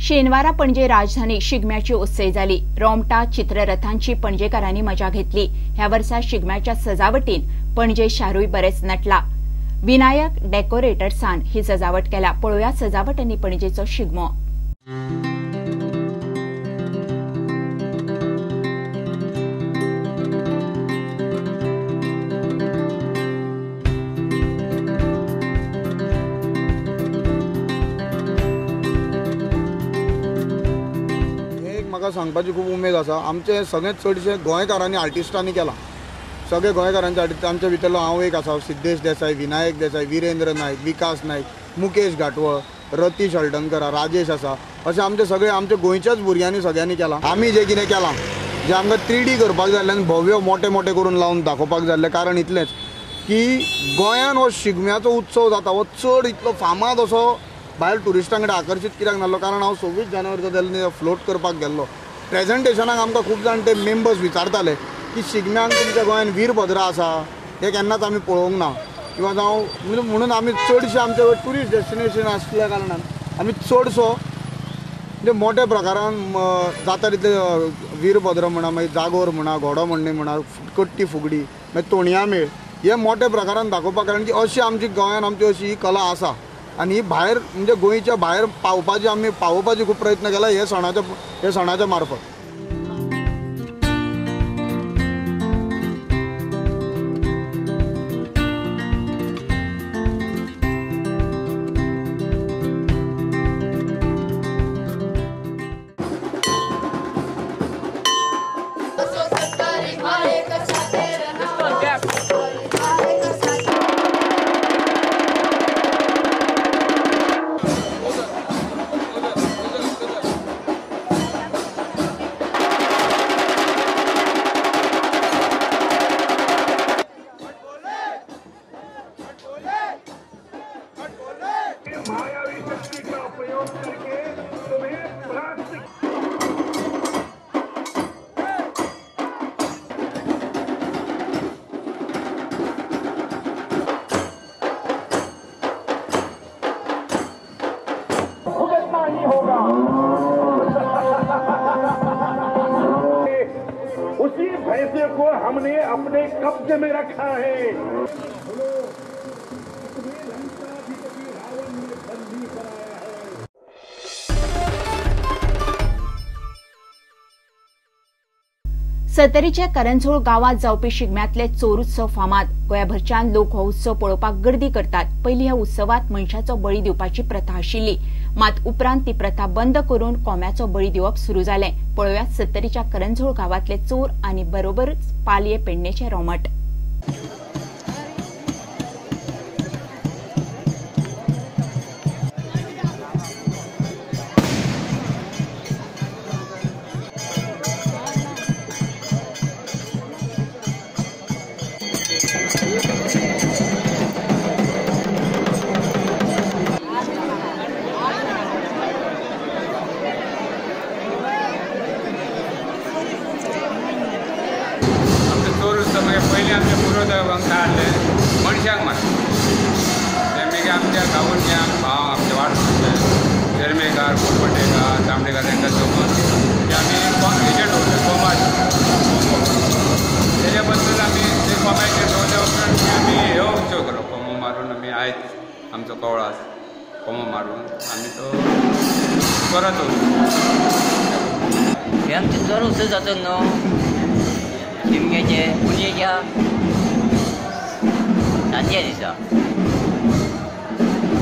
शेनवारा पणजे राजधानी शिगम्याची उत्सय जाली. रोमटा चित्ररथांची पणजेकारांनी मजा घेतली. ह्या वर्सा शिगम्याच्या सजावटीन पणजे शारूय बरेच नटला. विनायक डेकोरेटर्सान ही सजावट केला. पळोवया सजावट आनी पणजेचो शिगमो. म्हाका सांगपाची खूब उमेद आसा. आमचे सगळे चडशे गोंयकारांनी आर्टिस्टांनी केलां. सगळे गोंयकारांचे आर्टिस्ट आमच्या भितरलो हांव एक आसा, सिद्धेश देसाय, विनायक देसाय, विरेंद्र नायक, विकास नायक, मुकेश घाटवळ, रतीश हळदणकर, राजेश आसा. अशें आमचे सगळे आमच्या गोंयच्याच भुरग्यांनी सगळ्यांनी केलां. आमी जें कितें केलां जें आमकां 3D करपाक जाय आनी भव्य मोठे मोठे करून लावन दाखोवपाक जाल्लें, कारण इतलेंच की गोंयान हो शिगम्याचो उत्सव जाता हो चड इतलो फामाद असो भायर ट्युरिस्टां कडेन आकर्शीत कित्याक नासलो, कारण हांव 26 जानेवारीचो तेन्ना फ्लोट करपाक गेल्लो. प्रेजेंटेशनाक आमकां खूब जाण ते मेंबर्स विचारताले की शिगम्यांक तुमच्या गोंयान वीरभद्रा आसा हें केन्नाच आमी पळोवंक ना, किंवा जावं म्हणून आमी चडशे आमचे ट्युरिस्ट डेस्टिनेशन आसल्या कारणान आमी चडसो म्हणजे मोठ्या प्रकारान जाता तितले वीरभद्र म्हणा, मागीर जागोर म्हणा, घोडो म्हणणी म्हणा, कट्टी फुगडी, मागीर तोणया मेळ, हे मोठ्या प्रकारान दाखोवपाक, कारण की अशी आमची गोंयान आमची अशी ही कला आसा आनी ही भायर म्हणजे गोंयच्या भायर पावपाची आमी पावोवपाची खूब प्रयत्न केला हे सणाच्या मार्फत. उसी भैंसे को हमने अपने कब्जे में रखा है। सत्तरीच्या करंझोळ गावात जावपी शिगम्यांतले चोर उत्सव फामाद. गोंयाभरच्यान लोक हो उत्सव पळोवपाक गर्दी करतात. पयलीं ह्या उत्सवात मनशाचो बळी दिवपाची प्रथा आशिल्ली, मात उपरांत ती प्रथा बंद करून कोंब्याचो बळी दिवप सुरू जालें. पळोवया सत्तरीच्या करंझोळ गावातले चोर आनी बरोबरच पालये पेडणेचे रोमट. पयलीं आमचे पुर्वज हाडले मनशांक मारता ते मागीर आमच्या गांवचे भाव आमचे वाडचे जेरमेकार, पोटपटेकार, तांबडेकार तांकां जमून ते आमी हेजेर दवरले कोमार. तेज्या बद्दल आमी ते कोम्याचेर दवरल्या उपरांत आमी हे उत्सव केलो. कोमो मारून आमी आयज आमचो कवळास कोमो मारून आमी तो करत उरलो. हे आमचे चोर उत्सव जाता न्हू शिमग्याचे पुनयेच्या सांजे दिसा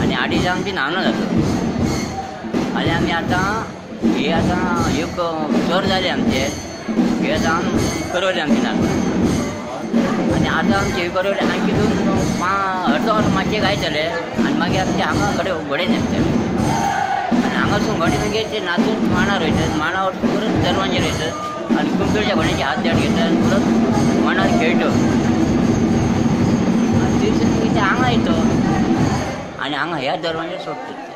आनी आठ दिसा आमची न्हाणो जाता. आनी आमी आतां हे आतां एक चोर जाले आमचे, हे आतां आमी करवले आमचे नाटक. आनी आतां आमचे हे करवले आनी दोन अर्दो अर्द मातशे गायतले आनी मागीर आमचे हांगा घडे घडे न्हेसतले आनी हांगासून घडे मागीर ते नाचून मांडार वयतात, मांडार परत दरवांजेर वयतात आनी कुंकळच्या घोड्याचे हात देड घेतात आनी परत मांडार खेळटा आनी थंयसून मागीर ते हांगा येता आनी हांगा ह्या दरवांजेर सोडटात ते.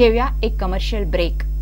घेऊया एक कमर्शियल ब्रेक.